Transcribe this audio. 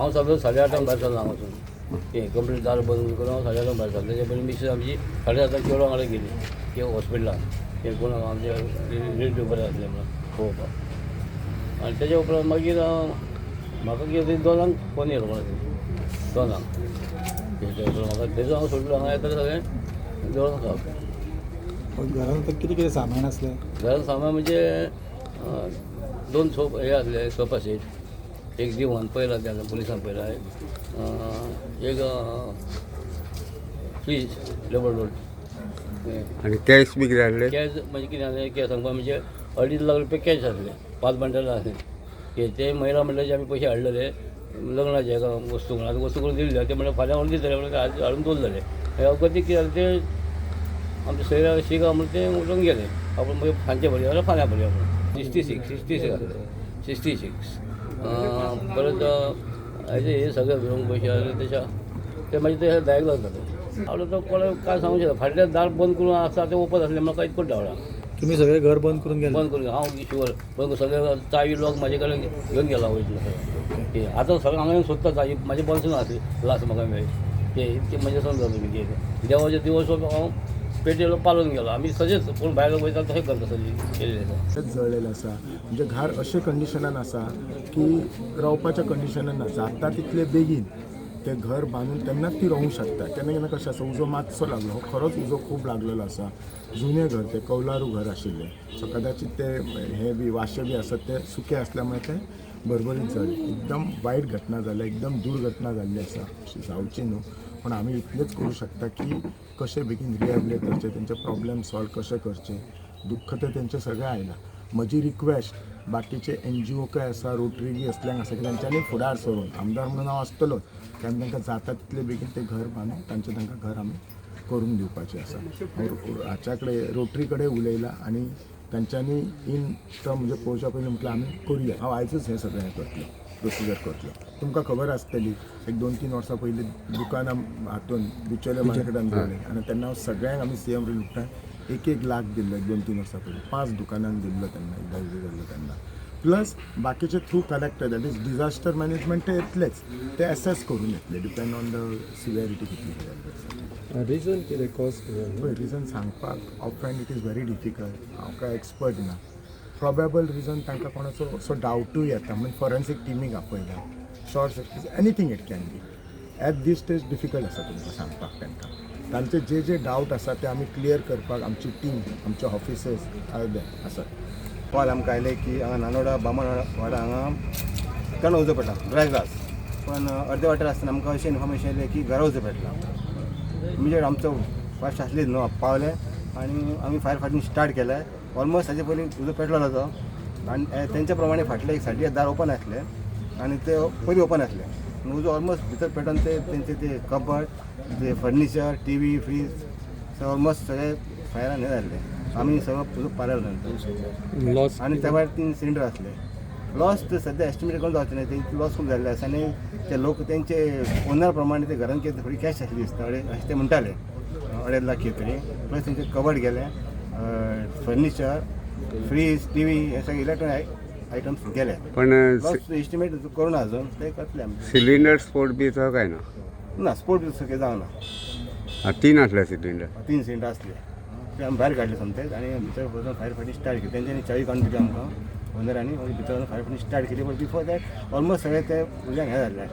हांव सगळो 8:30 भायर सरलो हांगासून. तें कंप्लीट दार बंद करून हांव 8:30 भायर सरलो. तेच्या पयलीं मिसेस आमची 7:30 चेडवा वांगडा गेली ते हॉस्पिटलान, ते कोण आमचे रिलेटीव बरें आसले म्हणून पळोवपाक. आनी तेच्या उपरांत मागीर म्हाका कितें तरी 2 फोन येयलो कोणाचो, 2 . तेच्या उपरांत म्हाका थंयसर हांव सोडलो. हांगा येता सगळें जळोन खावप. पण घरांत आतां कितें कितें सामान आसलें? घरान सामान म्हणजे दोन सोप हे आसले, सोफा सेट, एक दिवान पयला, त्या पुलिसान पयला, एक फ्रीज डबल डोर. आनी कॅश बी कितें हाडलें? कॅश म्हणजे कितें आसलें, कॅश सांगपा म्हणजे 2.5 लाख रुपया कॅश आसले, पांच बंडलां आसले. ते ते महिला मंडळाचे आमी पयशे हाडलेले लग्नाचे एका वस्तू म्हणून. आतां वस्तू करून दिल्ले, ते म्हणल्यार फाल्यां व्हरून दितले म्हणून आज हाडून दवरलेले. अगती कितें जालें, ते आमचे सोयऱ्या शिगांव म्हणून ते उठून गेले. आपण मागीर सांजचे भरया जाल्यार फाल्यां भरया म्हणून. 66, 66 आसले, 66. परत हेजे हे सगळे घेवन पयशे आसले तेच्या ते मागीर ते दायक लागतात. आवडलो तो कोणा काय सांगू शकता. फाटल्यान दार बंद करून आसता, ते ओपन आसलें म्हणून कांयच करून धांवला. तुमी सगळें घर बंद करून गेले? बंद करून हांव शुवर बंद करून सगळें चावी लॉक म्हाजे कडेन घेवन गेला वयतलो सगळें. ते आतां सगळें हांगा येवन सोदता चावी म्हाजे बोल्सान आसली, लास्ट म्हाका मेळ्ळी. ते इतकें म्हजें समजा तुमी कितें देवाचे दिवस हांव पेटयेलो पालोवन गेलो. आमी सजेच कोण भायर वयता तशें करता, सगळीं केल्लें आसा. तशेंच जळलेलें आसा. म्हणजे घर अशें कंडिशनान आसा की रावपाच्या कंडिशनान आसा. आतां तितले बेगीन तें घर बांदून तेन्नाच ती रावूंक शकता. केन्ना केन्ना कशें आसा, उजो मातसो लागलो, हो खरोच उजो खूब लागलेलो आसा. जुनें घर तें, कौलारू घर आशिल्लें. सो कदाचित ते हे बी वाशे बी आसत, ते सुके आसल्या मुळे ते भरभरीत जाले. एकदम वायट घटना जाल्या, एकदम दुर्घटना जाल्ली आसा. अशी जावची न्हू, पूण आमी इतलेंच करूं शकता की कशें बेगीन रिहेबिलेट करचें, तेंचे प्रॉब्लेम सॉल्व कशें करचे. दुख्ख तर तेंचें सगळें आयलां. म्हजी रिक्वेस्ट बाकीचे एनजीओ काय आसा, रोटरी बी असल्यांक आसा की तांच्यांनी फुडार सरून, आमदार म्हणून हांव आसतलोच, की आमी तांकां जाता तितले बेगीन तें घर बांदून तांचें तांकां घर आमी करून दिवपाचें आसा. हांव हाच्या कडेन, रोटरी कडेन उलयलां आनी तांच्यांनी इन टर्म म्हणजे पळोवच्या पयलीं म्हटल्यार आमी करुया. हांव आयजूच हें सगळें हें करतलो, प्रोसिजर करतलो. तुमकां खबर आसतली, एक 2-3 वर्सां पयलीं दुकानां हातून बिचोले मार्केटान जालें आनी तेन्ना हांव सगळ्यांक आमी सीएम रिलीफान 1-1 लाख दिल्लो. एक 2-3 वर्सां पयलीं पांच दुकानांक दिल्लो तेन्ना एकदां उजो जाल्लो तेन्ना. प्लस बाकीचे through collector, that is disaster management, ते येतलेच, ते एसेस करून येतले, डिपेंड ऑन the severity कितली जाली. रिजन कितें, कॉज कितें? पळय, रिजन सांगपाक off hand it is very difficult. हांव काय एक्सपर्ट ना. प्रोबेबल रिजन तांकां कोणाचो असो डावटूय येता म्हणून फॉरेन्सीक टिमीक आपयला. Short circuit, anything it can be. At this stage difficult आसा तुमकां सांगपाक. तांकां तांचे जे जे डावट आसा ते आमी क्लियर करपाक आमची टीम, आमचे ऑफिसर्स are there आसात. कॉल आमकां आयले की हांगा नानोडा बामणवाडा हांगा कण उजो पेटला, ड्राय ग्रास. पण अर्दे वाटेर आसतना आमकां अशें इन्फॉर्मेशन येयलें की घरा उजो पेटला. इमिजिएट आमचो फास्ट आसलीच न्हू, पावले आनी आमी फायर फायटींग स्टार्ट केलें. ऑलमोस्ट ताजे पयलीं उजो पेटलो तो आनी तेंच्या प्रमाणे फाटले एक सायडीक दार ओपन आसलें आनी ते पयलीं ओपन आसलें. उजो ऑलमोस्ट भितर पेटोवन ते तेंचे ते कबड, ते फर्निचर, टीवी, फ्रीज सगळें ऑलमोस्ट सगळे फायरान हें जाल्लें. आमी सगळो उजो पालयलो नंतर. लॉस? आनी त्या भायर तीन सिलिंडर आसले. लॉस तर सद्या एस्टिमेट करून जावचें ना. तेंचे लॉस खूब जाल्ले आसा आनी ते लोक तेंचे ओनर प्रमाणे ते घरान कितें थोडी कॅश आसली दिसता, अडे अशें ते म्हणटाले, 2.5 लाख कितें तरी. प्लस तेंचे कबड गेले, फर्निचर, फ्रीज, टीवी हे सगळे इलेक्ट्रॉनिक आयटम्स गेले. पण लॉस एस्टिमेट करूं ना अजून, ते करतले आमी. सिलिंडर स्फोट बी तो काय ना? ना, स्पोट बी सगळें जावना. आं, तीन आसले सिलिंडर? तीन सिलिंडर आसले, ते आमी भायर काडले सोमतेच आनी भितर वचून फायर फायटींग स्टार्ट केली. तेंच्यांनी चावी काडून दिली आमकां ओनरांनी. मागीर भितर वचून फायर फायटींग स्टार्ट केली, but before that almost सगळे ते उज्यान हें जाल्लें.